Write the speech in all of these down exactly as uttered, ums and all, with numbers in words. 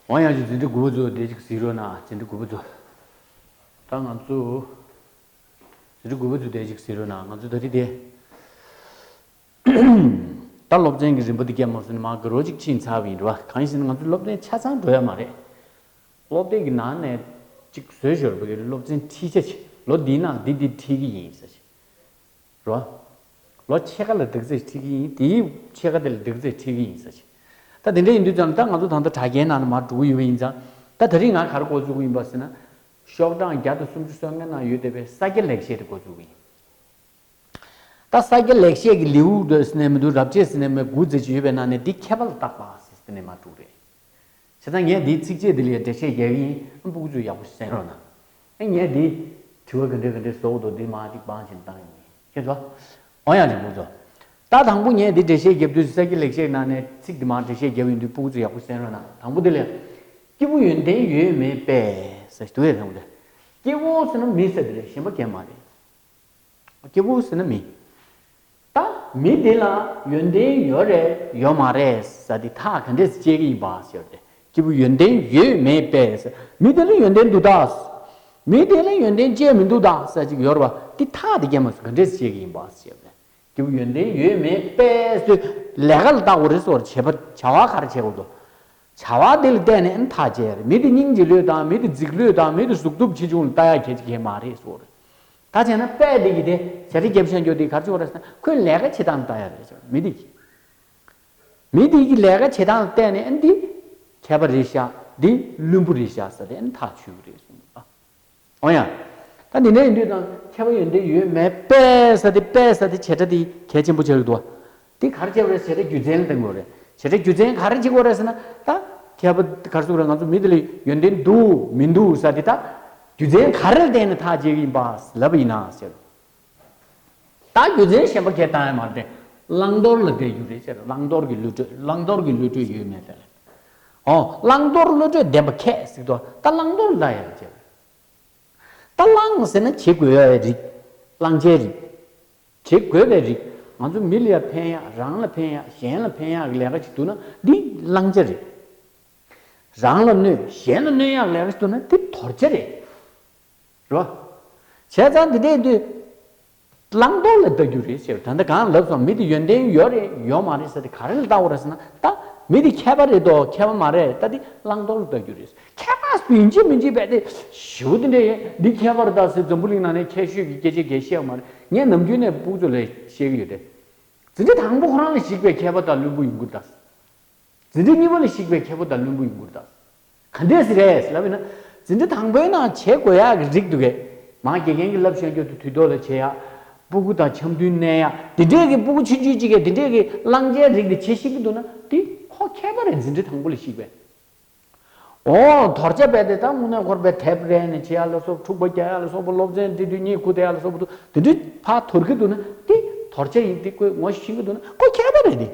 འོ་ཡང་ཅིག་འཛིན་གྲྭ་དགུ་པ་ཚོ་དེ་ཅིག་གཟིགས་རོགས་གནང་། འཛིན་གྲྭ་དགུ་པ་ཚོ། ད་ང་ཚོ་འཛིན་གྲྭ་དགུ་པ་ཚོ་དེ་ཅིག་གཟིགས་རོགས་གནང་། ང་ཚོ་ད་རེས་དེ་ད་སློབ་ཚན་གྱི་རིམ་པ་འདི་སྐྱེལ་མ་སོང་ནས་མར་དགའ་རོགས་ཅིག་ཕྱིན་ཚར་བ་ཡིན་རེད་བ། གང་ཡིན་ཟེར་ན་ང་ཚོའི་སློབ་ཚན་ཆ་ཚང་འགྲོ་ཡ་མ་རེད། སློབ་དེབ་ཀྱི་ནང་ནས་ཅིག་བཟོས་ཞོར་བ་གི་སློབ་ཚན་ཁྲིད་ཆ་ཆེ། ལོ་འདིའི་ནང་འདི་འདི་ཁྲིད་ཀྱི་ཡིན་ཟེར་ཆེ། རོ། ལོ་ཕྱེད་ཀ་ལ་འདི་ཚོ་ཁྲིད་ཀྱི་ཡིན། དེའི་ཕྱེད་ཀ་དེ་ལ་འདི་ཚོ་ཁྲིད་ཀྱི་ཡིན་ཟེར་ཆེ། ད་དེ་འདྲ་ཡིན་དུས་ཙང་ད་ང་ཚོ་ད་ལྟ་དྲ་རྒྱའི་ནང་ལ་མར་འགྲོ་གི་ཡོད་པ་ཡིན་ཙང་། ད་དེ་རིང་ང་ག་རེ་འགོ་བཙུགས་ཀྱི་ཡིན་པ་ཟེར་ན། ཤོག་གྲངས་བརྒྱ་དང་སུམ་ཅུ་སོ་ལྔའི་ནང་ཡོད་བསྡད་པའི་ས་སྐྱ་ལེགས་བཤད་དེ་འགོ་བཙུགས་ཀྱི་ཡིན། ད་ས་སྐྱ་ལེགས་བཤད་ཀྱི་ལེའུ་འདྲ་ཟེར་ནས་མི་འདུག་རབ་བྱེད་ཟེར་ནས་མི་དགུ་ཙམ་ཅིག་ཡོད་པའི་ནང་ནས་འདི་མཁས་པ་ལ་བརྟག་པ་ཟེར་དེ་ནས་མར་འགྲོ་གི་རེད། བྱས་ཙང་ངས་འདིའི་ཚིགས་བཅད་འདི་ལ་འགྲེལ་བཤད་རྒྱག་གི་ཡིན། ཨ། སྤུ་གུ་ཚོས་ཡག་པོ་ཞིག་གསན་རོགས་གནང་། ཨ། ངས་འདི་དྲི་བ་ག་འདྲ་ག་འདྲ་བཟོ་དགོས་འདུག་འདི་མར་ཅིག་བང་ཞིག་བཏང་ཡོང་གི་ཡིན། ཁྱེད་ཚོ། འོ་ཡང་ཅིག་སྤུ་གུ་ཚོ། ད་དང་པོ་ངས་འདི་འགྲེལ་བཤད་རྒྱབ་དུས་ས་སྐྱ་ལེགས་བཤད་ནང་ནས་ཚིག་འདི་མར་འགྲེལ་བཤད་རྒྱབ་ཡོང་དུས་སྤུ་གུ་ཚོས་ཡག་པོ་གསན་རོགས་གནང་། དང་པོ་འདི་ལ། སྐྱེས་བུ་ཡོན་ཏན་ཡོད་མེད་པས་ཟེར་འདུག་ཡ། དང་པོ་འདི། སྐྱེས་བུ་ཟེར་ན་མི་ཟེར་དེ་རེད། གཞན་པ་གང་ཡང་མ་རེད། སྐྱེས་བུ་ཟེར་ན་མི། ད་མི་དེ་ལ་ཡོན་ཏན་ཡོད་རེད་ཡོད་མ་རེད་ཟེར་དེ་ཐག་ག་འདྲས་བཅད་ཀྱི་ཡིན་པ་ཟེར་ཏེ། སྐྱེས་བུ་ཡོན་ཏན་ཡོད་མེད་པས་ཟེར། མི་དེ་ལ་ཡོན་ཏན་འདུག་ད། མི་དེ་ལ་ཡོན་ཏན་ཅི་མི་འདུག་ད་ཟེར་ཅིག་ཡོད་རེད་བ། དེ་ཐག་དེ་ག་འདྲས་ག་འདྲས་བཅད་ཀྱི་ཡིན་པ་ཟེར་ཏེ། སྐྱེས་བུ་ཡོན་ཏན་ཡོད་མེད་པས་ཟེར། ལས་ཀ་ལ་བལྟ་དགོས་རེད་ཟེར། བྱེད་པ་བྱ་བ་ག་རེ་བྱེད་དགོས་འདུག་བྱ་བ་དེ་ལ་བལྟས་ནས་ཨ་ནི་ཐག་བཅད་རེད། མི་དེ་སྙིང་རྗེ་ལོས་དང་། མི་དེ་རྫིག་ལོས་དང་། མི་དེ་གཟུགས་སྟོབས་ཆེ་ཆུང་ལ་བལྟ་ཡ་གལ་ཆེ་གལ་མ་རེད་ཟེར། ད་བྱས་ན་དཔེ་དེ་གི་དེ་བྱ་རི་རྒྱབ་ཤ་འགྱོ་དེ་ག་རེ་བྱེད་དགོས་རེད་ཟེར་ན། ཁོས་ལས་ཀ་བྱེད་སྟངས་ལ་བལྟ་ཡ་རེད་ཟེར། མི་དེ་གི། མི་དེ་གི་ལས་ཀ་བྱེད་སྟངས་ལ་བལྟས་ནས་ཨ་ནི་འདི་མཁས་པ་རེད་ཤག་འདི་བླུན་པོ་རེད་ཤག་ཟེར་ཏེ་ཨ་ནི་ཐག་ཆོད་གི་རེད་གསུངས་པ། འོ་ཡ། ད་འདི་འདྲ་ཡིན་དུས་ད་མཁས་པ་ཡོན་ཏན་ཡོད་མེད་པས་ཟེར་དེ། པས་ཟེར་དེ་བྱེད་སྒྲ་དེ་གལ་ཆེན་པོ་ཆགས་ཀྱི་འདུག་བ། དེ་ག་རེ་བྱེད་པ་རེད། བྱེད་སྒྲ་རྒྱུ་མཚན་ལ་བརྟེན་དགོས་རེད། བྱེད་སྒྲ་རྒྱུ་མཚན་ག་རེ་བྱེད་དགོས་རེད་ཟེར་ན། ད་མཁས་པ་ག་རེ་ཟེར་དགོས་རེད། ང་ཚོ་མི་དེ་ལ་ཡོན་ཏན་འདུག་མི་འདུག་ཟེར་དེ་ད་རྒྱུ་མཚན་ག་རེ་ལ་བརྟེན་ནས་ཐག་བཅད་ཀྱི་ཡིན་པ་ལབ་པ་ཡིན་ན་ཟེར། ད་རྒྱུ་མཚན་གཞན་པ་གང་ཡང་བཏང་ཡ་མ་རེད། བླང་དོར་ལ་བལྟ་རྒྱུ་རེད་ཟེར། བླང་དོར་གྱི་བློ་གྲོས། བླང་དོར་གྱི་བློ་གྲོས་ཡོད་མེད་དེ་ལ། ཨོ། བླང་དོར་བློ་གྲོས་ལྡན་པ་མཁས་ཟེར་དུས་ད་བླང་དོར་ལ་བལྟ་ཡ་རེད་ཟེར། ད་བླང་ཟེར་ན་བྱེད་དགོས་ཡ་རིགས། བླང་བྱའི་རིགས། བྱེད་དགོས་པའི་རིགས། ང་ཚོ་མི་ལ་ཡ་ཕན་ཡ། རང་ལ་ཕན་ཡ། གཞན་ལ་ཕན་ཡ་གི་ལས་ཀ་ཞིག་འདུག་ན་འདི་བླང་བྱ་རེད། རང་ལ་གནོད། གཞན་ལ་གནོད་ཡག་ལས་ཀ་ཞིག་འདུག་ན་འདི་དོར་བྱ་རེད། རོ། བྱས་ཙང་འདི་འདྲས་འདི་བླང་དོར་ལ་ལྟ་རྒྱུ་རེད་ཟེར། ད་ལྟ་གང་ལབ་སོང་། མི་དེ་ཡོན་ཏན་ཡོད་རེད་ཡོད་མ་རེད་ཟེར་དེ་ག་རེ་ལ་ལྟ་དགོས་རེད་ཟེར་ན། ད་མི་དེ་མཁས་པ་རེད་དོ་མཁས་པ་མ་རེད། ད་འདི་བླང་དོར་ལ་ལྟ་རྒྱུ་རེད། མཁས་པ་ཡིན་གཅིག་མིན་གཅིག་བས་དེ་ཞུ་དེ་འདྲས་འདི་མཁས་པ་རེད་ད་ཟེར་འཛམ་བུ་གླིང་ནང་ནས་ཁྱད་ཆོས་ཀྱི་སྐད་ཆ་གང་ཡང་བཤད་ཡོད་མ་རེད། ངས་ནམ་རྒྱུན་ནས་སྤུ་གུ་ཚོ་ལ་བཤད་ཀྱི་ཡོད་དེ། འཛིན་གྲྭ་དང་པོ་ཁོ་རང་ལ་གཞིགས་པའི་མཁས་པ་དང་བླུན་པོ་ཡིན་དགོས་རེད་ད། འཛིན་གྲྭ་གཉིས་པ་ལ་གཞིགས་པའི་མཁས་པ་དང་བླུན་པོ་ཡིན་དགོས་རེད་ད། ག་འདྲས་སེ་རེད་ལབ་ཡིན་ན། འཛིན་གྲྭ་དང་པོའི་ནང་བྱེད་དགོས་ཡག་གི་རིགས་འདུག་གས། མ་དགེ་རྒན་གྱིས་བསླབ་བྱ་རྒྱུ་དུས་ཐོག་ལ་བྱེད་ཡག། སྤུ་གུ་དང་འཆམ་མཐུན་གནས་ཡག། དེ་འདྲས་ཀྱི་སྤུ་གུ་ཆུང་ཆུང་གཅིག་གིས་དེ་འདྲས་ཀྱི་བླང་བྱའི་རིགས་དེ་བྱེད་ཤེས་ཀྱི་འདུག་ན་དེ་ཁོ་མཁས་པ་རེད། འཛིན་གྲྭ་དང་པོ་ལ་གཞིགས་པའི། ཨོ། དོར་བྱ་བས་དེ་ད་དངོས་གནས་ཁོར་བའི་དེབ་རལ་ནས་བྱེད་ཡག་ལ་སོགས། འཁྲུག་པ་རྒྱག་ཡག་ལ་སོགས་པ། སློབ་ཚན་འདི་དུས་གཉིད་ཁུག་བསྡད་ཡག་ལ་སོགས་པ་འདུག་དེ་འདྲས་ཕར་དོར་གྱི་འདུག་ན་དེ་དོར་བྱ་ཡིན། དེ་ཁོས་ངོ་ཤེས་ཀྱི་འདུག་ན་ཁོ་མཁས་པ་རེད་དེ།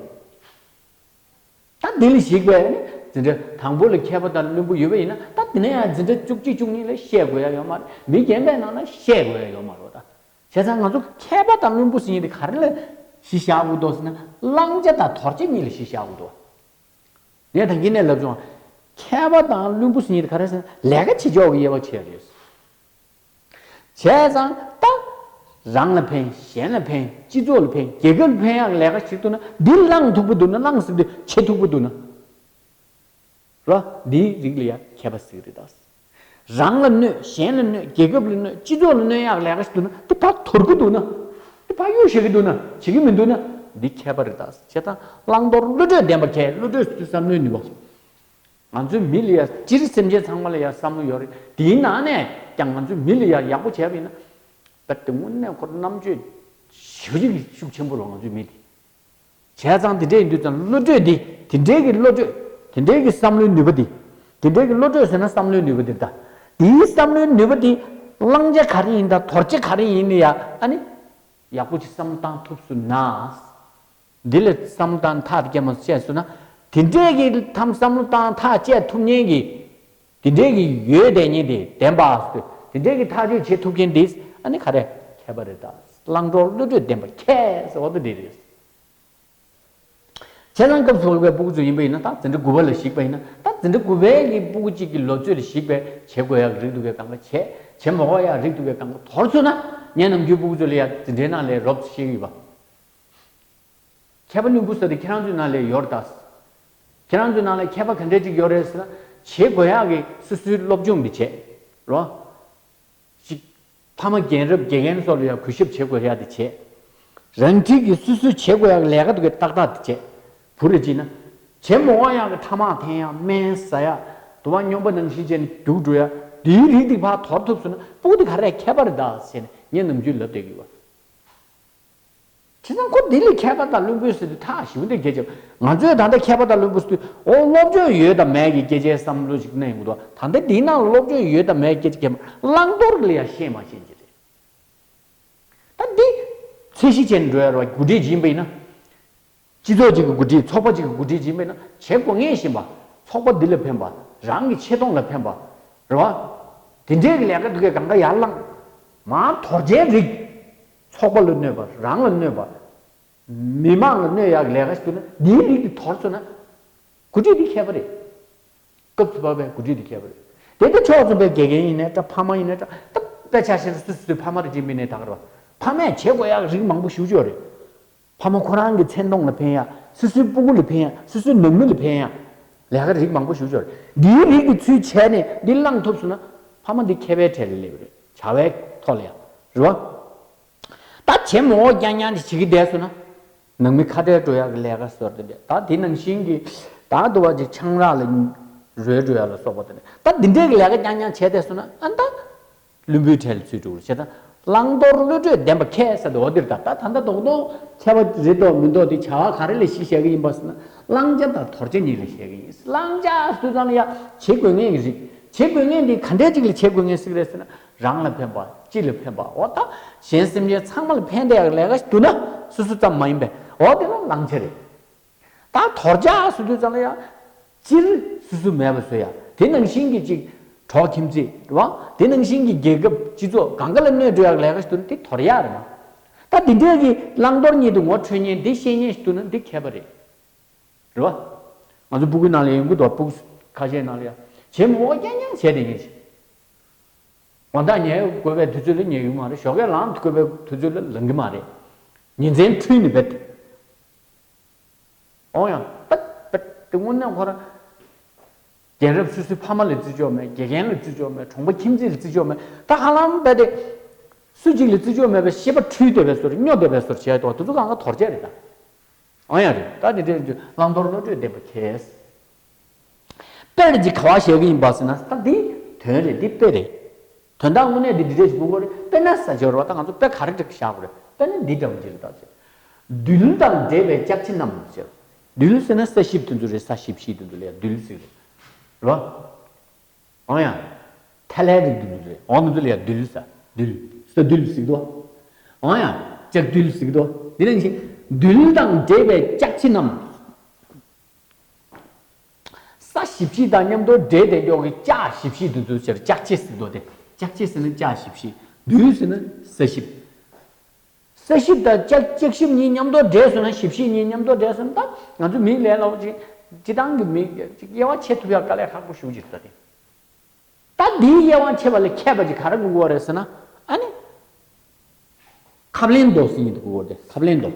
ད་འདི་ལ་གཞིགས་པའི་ནི་འཛིན་གྲྭ་དང་པོ་ལ་མཁས་པ་དང་བླུན་པོ་ཡོད་པ་ཡིན་ན། ད་དེ་ནས་ཡང་འཛིན་གྲྭ་བཅུ་གཅིག་བཅུ་གཉིས་ལ་བཤད་དགོས་ཡ་ཡོད་མ་རེད། མི་རྒན་པའི་ནང་ན་བཤད་དགོས་ཡ་ཡོད་མ་རེད་ད། བྱས་ཙང་ང་ཚོ་མཁས་པ་དང་བླུན་པོ་ཟེར་མཁན་དེ་ག་རེ་ལ་གཞི་བཞག་དགོས་འདུག་ཟེར་ན། བླང་བྱ་དང་དོར་བྱ་གཉིས་ལ་གཞི་བཞག་དགོས་འདུག་ངས་ད་གིན་ནས་ལབ་བྱུང་། མཁས་པ་དང་བླུན་པོ་ཟེར་མཁན་དེ་ག་རེ་ཟེར་ན། ལས་ཀ་བྱེད་ཕྱོགས་ཀྱི་དབྱེ་བ་ཕྱེ་རེད། བྱས་ཙང་ད་རང་ལ་ཕན། གཞན་ལ་ཕན། སྤྱི་ཚོགས་ལ་ཕན། རྒྱལ་ཁབ་ལ་ཕན་ཡག་ལས་ཀ་ཞིག་འདུག་ན་འདི་བླང་ཐུབ་པ་འདུག་ན། བླང་ཟེར་དུས་བྱེད་ཐུབ་པ་འདུག་ན། རོ། འདིའི་རིགས་ལ་ཡ་མཁས་པ་ཟེར་གྱི་རེད་ད། རང་ལ་གནོད། གཞན་ལ་གནོད། རྒྱལ་ཁབ་ལ་གནོད། སྤྱི་ཚོགས་ལ་གནོད་ཡག་ལས་ཀ་ཞིག་འདུག་ན། འདི་ཕར་དོར་གྱི་འདུག་ན། འདི་ཕར་གཡུག་བཞག་གི་འདུག་ན། བྱེད་ཀྱི་མི་འདུག་ན། འདི་མཁས་པ་རེད་ད། བྱས་ཙང་བླང་དོར་བློ་གྲོས་ལྡན་པ་མཁས། བློ་གྲོས་ཟེར་དུས་བསམ་བློའི་ནུས་པ། ང་ཚོའི་མི་ལ་ཡ། སྤྱིར་སེམས་ཅན་ཚང་མ་ལ་ཡ་བསམ་བློ་ཡོད་རེད། དེའི་ནང་ནས་ཀྱང་ང་ཚོའི་མི་ལ་ཡ་ཡག་པོ་བྱས་པ་ཡིན་ན། ད་དེ་དངོས་གནས་ཁོ་རྣམ་དཔྱོད་ཞེ་པོ་ཅིག་ཤུགས་ཆེན་པོ་རེད་ང་ཚོའི་མི་དེ། བྱས་ཙང་དེ་འདྲ་ཡིན་དུས་ཙང་བློ་གྲོས་འདི། དེ་འདྲའི་གི་བློ་གྲོས། དེ་འདྲའི་གི་བསམ་བློའི་ནུས་པ་འདི། དེ་འདྲའི་གི་བློ་གྲོས་ཟེར་ན་བསམ་བློའི་ནུས་པ་འདི་ད། དེའི་བསམ་བློའི་ནུས་པ་འདི་བླང་བྱ་ག་རེ་ཡིན་དང་དོར་བྱ་ག་རེ་ཡིན་ནི་ཡ། ཨ་ནི་ཡག་པོ་ཅིག་བསམ་བློ་བཏང་ཐུབ་སོང་ན། འདི་ལ་བསམ་བློ་བཏང་ཐག་དེ་རྒྱ་མ་བཅད་སོང་ན། དེ་འདྲའི་གི་ཐམ་བསམ་བློ་བཏང་ཐག་བཅད་ཐུབ་མཁན་གི། དེ་འདྲའི་གི་ཡོད་བསྡད་མཁན་དེ་བདེན་པ་ཟེར། དེ་འདྲའི་གི་ཐག་གཅོད་བྱེད་ཐུབ་མཁན་འདི་ཨ་ནི་ག་རེ་མཁས་པ་རེད་ད། བླང་དོར་བློ་གྲོས་ལྡན་པ་མཁས་ཟེར་བ་དེ་འདི་རེད། བྱས་ཙང་སྐབས་སུ་བབས་པའི་སྤུ་གུ་ཚོ་ཡིན་པ་ཡིན་ན། ད་འཛིན་གྲྭ་དགུ་པ་ལ་གཞིགས་པ་ཡིན་ན། ད་འཛིན་གྲྭ་དགུ་པའི་གི་སྤུ་གུ་གཅིག་གི་ལོ་ཚོད་ལ་གཞིགས་པའི་བྱེད་དགོས་ཡག་རིགས་འདུག་གས་གང་ག་བྱས། བྱེད་མ་དགོས་ཡག་རིགས་འདུག་གས་གང་ག་དོར་ཚུགས་ན། ངས་ནམ་རྒྱུན་སྤུ་གུ་ཚོ་ལ་ཡ་འཛིན་གྲྭའི་ནང་ལ་རོབ་ཙམ་བཤད་ཀྱི་ཡོད་པ། མཁས་པ་བླུན་པོ་ཟེར་དེ་ཁྱེད་རང་ཚོའི་ནང་ལ་ཡོད་རེད་ད། ཁྱེད་རང་ཚོའི་ནང་ལ་མཁས་པ་ག་འདྲས་ཅིག་ཡོད་རེད་ཟེར་ན། བྱེད་དགོས་ཡག་གི་སོ་སོའི་སློབ་སྦྱོང་འདི་བྱེད་རོགས། ཅིག་ཕ་མ་རྒན་རབས་དགེ་རྒན་སོགས་ལ་ཡང་གུས་ཞབས་བྱེད་དགོས་ཡག་དེ་བྱེད། རང་འཁྲིས་ཀྱི་སོ་སོའི་བྱེད་དགོས་ཡག་ལས་ཀ་དེ་གའི་ཏག་ཏག་དེ་བྱེད། བུ་རེ་བྱས་ན། བྱེད་མ་དགོས་ཡག་གི་ཐ་མག་འཐེན་ཡག་སྨན་ཟ་ཡག་དུ་བ་སྨྱོན་པ་ནང་བཞིན་བྱས་ནས་རྒྱུགས་འགྲོ་ཡག་དེའི་རིགས་དེ་ཕར་དོར་ཐུབ་སོང་ན། སྤུ་གུ་དེ་ག་རེ་མཁས་པ་རེད་ད་ཟེར་ནས་ངས་ནམ་རྒྱུན་ལབ་བསྡད་ཀྱི་ཡོད་པ། བྱས་ཙང་ཁོ་འདི་ལས་མཁས་པ་དང་བླུན་པོ་ཟེར་དུས་ཐག་ཞེ་པོ་འདི་གལ་ཆེ། ང་ཚོས་ད་ལྟ་མཁས་པ་དང་བླུན་པོ་ཟེར་དུས། ཨོ་སློབ་སྦྱོང་ཡོད་དང་མེད་ཀྱི་སྐད་ཆའི་བསམ་བློ་ཞིག་གནས་ཡོང་གི་འདུག་ད་ལྟ་འདིའི་ནང་སློབ་སྦྱོང་ཡོད་དང་མེད་སྐད་ཆ་གལ་མ། བླང་དོར་ལ་ཡང་ཤེས་མ་ཤེས་ཀྱི་རེད། ད་འདི་ཚད་གཞི་ཅན་འགྲོ་ཡ་རེད་བ། འགོ་ཁྲིད་ཡིན་པ་ཡིན་ན། སྤྱི་ཚོགས་གཅིག་གི་འགོ་ཁྲིད། ཚོགས་པ་གཅིག་གི་འགོ་ཁྲིད་ཡིན་པ་ཡིན་ན། བྱེད་དགོས་ངེས་བཞིན་པ། ཚོགས་པ་འདི་ལ་ཕན་པ། རང་གི་ཆེ་མཐོང་ལ་ཕན་པ་རེད་བ། དེ་འདྲའི་གི་ལས་ཀ་འདུག་གས་གང་ག་ཡར་བླངས། མར་དོར་བྱའི་རིགས། ཚོགས་པ་ལ་གནོད་པ། རང་ལ་གནོད་པ། མི་མང་ལ་གནོད་ཡག་ལས་ཀ་ཞིག་འདུག་ན། འདིའི་རིགས་འདི་དོར་སོང་ན། འགོ་ཁྲིད་འདི་མཁས་པ་རེད། སྐབས་སུ་བབས་པའི་འགོ་ཁྲིད་འདི་མཁས་པ་རེད། དེ་ལྟ་ཕྱོགས་མཚུངས་པའི་དགེ་རྒན་ཡིན་ནའི་འདྲ། ཕ་མ་ཡིན་ནའི་འདྲ། ད་དཔེ་ཆ་བཞག་ན་སོ་སོའི་ཕ་མ་རེད་ཅེས་མིན་ནའི་ད་ག་རེད་བ། ཕ་མས་བྱེད་དགོས་ཡག་རིགས་མང་པོ་ཞེ་པོ་ཅིག་ཡོད་རེད། ཕ་མ་ཁོ་རང་གི་མཚན་མཐོང་ལ་ཕན་ཡག་སོ་སོའི་སྤུ་གུ་ལ་ཕན་ཡག་སོ་སོའི་ནང་མི་ལ་ཕན་ཡག་ལས་ཀ་རིགས་མང་པོ་ཞེ་པོ་ཅིག་ཡོད་རེད། འདིའི་རིགས་འདི་ཚུར་བྱས་ནས་འདི་བླངས་ཐུབ་སོང་ན། ཕ་མ་འདི་མཁས་པའི་གྲས་ལ་སླེབས་རེད། བྱ་བའི་ཐོག་ལ་ཡང་རེད་བ། ད་བྱེད་མ་དགོས་རྐྱང་རྐྱང་དེ་བྱེད་ཀྱི་བསྡད་སོང་ན། ནང་མི་ཁ་བྲལ་འགྲོ་ཡག་གི་ལས་ཀ་བཟོ་འདྲ་དེ། ད་དེ་ནང་བཞིན་གྱི་ད་དུ་བ་ཅིག་ཆང་རག་ལ་རོལ་འགྲོ་ཡག་ལ་སོགས་པ་དེ་འདྲ། ད་འདི་འདྲའི་གི་ལས་ཀ་རྐྱང་རྐྱང་བྱས་བསྡད་སོང་ན། ཨ་ད་བླུན་པོའི་གྲས་ལ་ཚུད་འགྲོ་གི་རེད། བྱས་ཙང་བླང་དོར་བློ་གྲོས་ལྡན་པ་མཁས་ཟེར་དུས་འོ་འདིར། ད་ད་ད་ད་རྡོག་རྡོག་མཁས་པ་རེད་དོ་མི་འདུག་དེ་བྱ་བ་ག་རེ་ལ་གཞི་བཞག་གི་ཡིན་པ་ཟེར་ན། བླང་བྱ་དང་དོར་བྱ་གཉིས་ལ་བཞག་གི་ཡིན། བླང་བྱ་ཟེར་དུས་ཙམ་ལ་ཡ་བྱེད་དགོས་ངེས་ཀྱི་རིགས། བྱེད་དགོས་ངེས་འདི་ག་འདྲས་ཅིག་ལ་བྱེད་དགོས་ངེས་ཟེར་གི་རེད་ཟེར་ན། རང་ལ་ཕན་པ། སྤྱི་ལ་ཕན་པ། འོ་ད་གཞན་སེམས་ཅན་ཚང་མ་ལ་ཕན་བདེ་ཡག་ལས་ཀ་ཞིག་འདུག་ན། སོ་སོ་ཙམ་མ་ཡིན་པས། འོ་དེ་ལ་བླང་བྱ་རེད། ད་དོར་བྱ་ཟེར་དུས་ཙམ་ལ་ཡ། སྤྱིར་སོ་སོ་མེད་པ་བཟོ་ཡ། དེ་ནང་བཞིན་གྱི་ཅིག་གྲོགས་ཁྱིམ་མཚེས་རེད་བ། དེ་ནང་བཞིན་གྱི་རྒྱལ་ཁབ་སྤྱི་ཚོགས་གང་ག་ལ་གནོད་འགྲོ་ཡག་ལས་ཀ་ཞིག་འདུག་ན་དེ་དོར་ཡ་རེད་མ། ད་འདི་འདྲའི་གི་བླང་དོར་གཉིས་དེ་ངོ་འཕྲོད་མཁན་འདི་ཤེས་མཁན་ཞིག་འདུག་ན་འདི་མཁས་པ་རེད། རེད་བ། ང་ཚོ་སྤུ་གུའི་ནང་ལ་ཡོང་གི་འདུག་སྤུ་གུ་ཁ་ཤས་ནང་ལ་ཡ། བྱེད་མ་དགོས་རྐྱང་རྐྱང་བྱས་བསྡད་མཁན་ཞིག་དགོང་དག་ཉལ་དགོས་པའི་དུས་ཚོད་ལ་ཉལ་གི་མ་རེད། ཞོགས་ཀས་ལངས་དགོས་པའི་དུས་ཚོད་ལ་ལངས་གི་མ་རེད། ཉིན་མཚན་འཁྲུལ་ནས་བསྡད། འོ་ཡ། པད་པད་དེ་དངོས་གནས་ཁོ་རང་རྒན་རབས་སོ་སོའི་ཕ་མ་ལ་བརྩི་འཇོག་མེད། དགེ་རྒན་ལ་བརྩི་འཇོག་མེད། གྲོང་པ་ཁྱིམ་མཚེས་ལ་བརྩི་འཇོག་མེད། ད་ཧ་ལམ་རྦད་དེ་སུ་གཅིག་ལ་བརྩི་འཇོག་མེད་པའི་ཤེས་པ་འཁྲུལ་བསྡད་པའི་བཟོ་འདྲ། སྨྱོ་བསྡད་པའི་བཟོ་འདྲ་བྱས་འདུག་དེ་ཚོ་གང་ག་དོར་བྱ་རེད་ད། ཨང་ཡ་རེད། ད་དེ་འདྲའི་བླང་དོར་བློ་གྲོས་ལྡན་པ་མཁས། དཔེར་ཅིག་ག་བ་བཞག་གི་ཡིན་པ་ཟེར་ན། ད་འདི་དོན་རེད། འདི་དཔེ་རེད། དོན་དག་དངོས་གནས་འདི་འདི་འདྲས་ཞིག་དགོས་ཀྱི་རེད། དཔེར་ན་ས་སྦྱོར་བ། ད་ང་ཚོ་དཔེ་ག་རེ་འདྲ་བཞག་དགོས་རེད། དཔེར་ན་འདི་འདྲ་བ་ཅིག་རེད་ད་ཟེར། རྡུལ་དང་འདྲེས་པའི་ལྕགས་ཕྱེ་རྣམས་ཟེར། རྡུལ་ཟེར་ན་ས་ཞིབ་དེ་ཚོ་རེད། ས་ཞིབ་ཞིབ་དེ་ཚོ་ལ་ཡ་རྡུལ་ཟེར་གི་རེད་བ། འོ་ཡ། ཐལ་བའི་རིགས་རྡུལ་རེད། འོ་ང་ཚོ་ལ་ཡ་རྡུལ་ཟེར། རྡུལ། ས་རྡུལ་ཟེར་གི་འདུག་འོ་ཡ། ལྕགས་རྡུལ་ཟེར་གི་འདུག་འདི་ནང་བཞིན་རྡུལ་དང་འདྲེས་པའི་ལྕགས་ཕྱེ་རྣམས། ས་ཞིབ་ཞིབ་དང་མཉམ་དུ་འདྲེས་བསྡད་ཀྱོག་གི་ལྕགས་ཞིབ་ཞིབ་དེ་ཚོ་ཟེར། ལྕགས་ཕྱེ་ཟེར་འདུག་སྟེ། ལྕགས་ཕྱེ་ཟེར་ན་ལྕགས་ཞིབ་ཞིབ། རྡུལ་ཟེར་ན་ས་ཞིབ། ས་ཞིབ་དང་ལྕགས་ལྕགས་ཞིབ་གཉིས་མཉམ་དུ་འདྲེས་སོང་ན། ཞིབ་ཞིབ་གཉིས་མཉམ་དུ་འདྲེས་སོང་ན། ད་ང་ཚོ་མིའི་ལས་སླ་པོ་ཅིག་སྤྱིར་བཏང་གི་མི་ཅིག་དབྱེ་བ་ཕྱེ་ཐུབ་ཡག་དཀའ་ལས་ཁག་པོ་ཞེ་པོ་ཅིག་རེད་ད་དེ། ད་འདིའི་དབྱེ་བ་ཕྱེ་བ་ལ་མཁས་པ་ཅིག་ག་རེ་དགོས་ཀྱི་རེད་ཟེར་ན། ཨ་ནི། ཁབ་ལེན་རྡོ་ཟེར་མཁན་དེ་དགོས་ཀྱི་རེད། ཁབ་ལེན་རྡོ།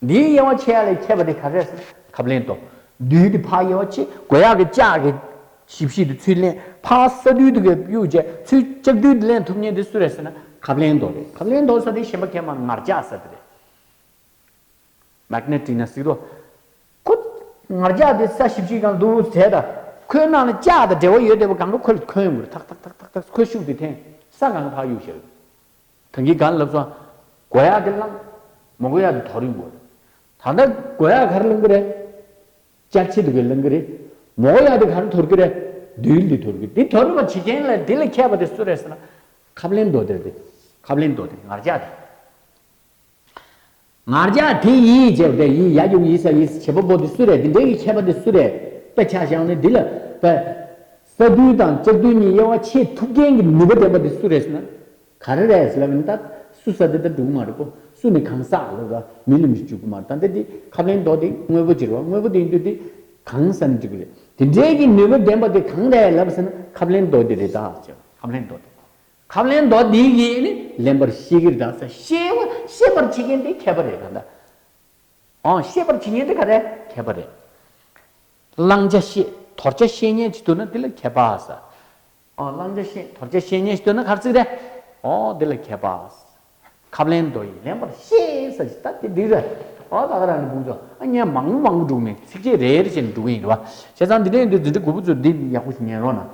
འདིའི་དབྱེ་བ་ཕྱེ་ཡག་ལ་མཁས་པ་དེ་ག་རེ་རེད་ཟེར་ན། ཁབ་ལེན་རྡོ། རྡུལ་དེ་ཕར་དབྱེ་བ་ཕྱེ་དགོས་ཡག་གི་ལྕགས་ཀྱི་ཞིབ་ཞིབ་དེ་ཚུར་ལེན། ཕར་ས་རྡུལ་དེ་གའི་གཡུག་བྱས་ཚུར་ལྕགས་རྡུལ་དེ་ལེན་ཐུབ་མཁན་དེ་སུ་རེད་ཟེར་ན། ཁབ་ལེན་རྡོ་རེད། ཁབ་ལེན་རྡོ་ཟེར་དེ་གཞན་པ་མཁས་མ་ངར་ལྕགས་ཟེར་དེ་རེད། མེག་ནེ་ཊི་ན་ཟེར་དོ། ཁོ་ངར་ལྕགས་དེ་ས་ཞིབ་ཞིབ་སྒང་འདུག་བྱས་ད། ཁོའི་ནང་ལ་ལྕགས་དང་འབྲེལ་བ་ཡོད་བསྡད་པ་སྒང་ག་ཁོ་ལ་འཁོན་ཡོང་གི་རེད། ཐག་ཐག་ཐག་ཐག་ཐག་ཁོའི་ཤུགས་དེ་འཐེན། ས་སྒང་ག་ཕར་གཡུག་བཞག་གི་རེད། ད་གིན་གང་ལབ་སོང་། དགོས་ཡག་དེ་བླངས། མ་དགོས་ཡག་དེ་དོར་ཡོང་གི་རེད། ད་ལྟ་དགོས་ཡག་ག་རེ་བླང་གི་རེད། ལྕགས་ཕྱེ་དེ་གའི་བླང་གི་རེད། མ་དགོས་ཡག་དེ་ག་རེ་དོར་གི་རེད། རྡུལ་དེ་དོར་གི་རེད། དེ་དོར་བ་བྱེད་མཁན་ལ་དེ་ལ་མཁས་པ་དེ་སུ་རེད་ཟེར་ན། ཁབ་ལེན་རྡོ་དེ་རེད། ཁབ་ལེན་རྡོ་དེ་ངར་ལྕགས་དེ། ངར་ལྕགས་དེ་ཡིས་བྱས་པ་དེ། ཡིས་ཡ་ཡོང་ཡིས་ས་ཡིས་བྱེད་པ་པོ་དེ་སུ་རེད། དེ་འདྲའི་གི་མཁས་པ་དེ་སུ་རེད། དཔེ་ཆ་བཞག་ནས་འདི་ལ་དཔེ། ས་རྡུལ་དང་ལྕགས་རྡུལ་གཉིས་དབྱེ་བ་ཕྱེ་ཐུབ་མཁན་གྱི་ནུས་པ་ལྡན་པ་དེ་སུ་རེད་ཟེར་ན། ག་རེ་རེད་ཟེར་ལབ་ན། ད་སུ་ས་དེ་ད་འགྲིག་མ་རེད་གོ། སུ་ནི་གང་ཟག་ལ་ར་མི་ལ་མི་འཇུག་གི་མ་རེད། ད་འདི་འདི་ཁབ་ལེན་མདོ་དེ་དངོས་པོ་ཅིག་རེད་བ། དངོས་པོ་དེ་ཡིན་དུས་དེ་གང་ཟག་ནི་འཇུག་གི་རེད། དེ་འདྲའི་གི་ནུས་པ་ལྡན་པ་དེ་གང་རེད་ལབ་ཟེར་ན་ཁབ་ལེན་མདོ་དེ་རེད་ད་ཟེར། ཁབ་ལེན་མདོ་དེ། ཁབ་ལེན་མདོ་དེ་གིས་ནི་ལེན་པར་ཤེས་ཀྱི་རེད་ད་ཟེར། ཤེས་པ་ཤེས་པར་བྱེད་མཁན་དེ་མཁས་པ་རེད་ད། ཨང་། ཤེས་པར་བྱེད་མཁན་དེ་ག་རེ་མཁས་པ་རེད། བླང་བྱ་ཤེས། དོར་བྱ་ཤེས་མཁན་ཅིག་འདུག་ན་དེ་ལ་མཁས་པ་ཟེར། ཨང་། བླང་བྱ་ཤེས། དོར་བྱ་ཤེས་མཁན་ཅིག་འདུག་ན་ག་རེ་ཟེར་གི་རེད། ཨོ་དེ་ལ་མཁས་པ་ཟེར། ཁབ་ལེན་མདོ་ཡིས་ལེན་པར་ཤེས་ཟེར་ཞིག་ད་དེ་འདི་རེད། ཨོ་ད་ག་རང་ནི་དཔུང་ཚོགས་ཨ་ངས་མང་པོ་མང་པོ་འགྲོ་གི་མེད། ཚིགས་བཅད་རེ་རེ་བྱས་ནས་འགྲོ་གི་ཡིན་རེད་བ། བྱས་ཙང་འདི་འདྲ་ཡིན་དུས་འཛིན་གྲྭ་དགུ་པ་ཚོས་འདི་ཡག་པོ་ཞིག་ཉན་རོགས་གནང་།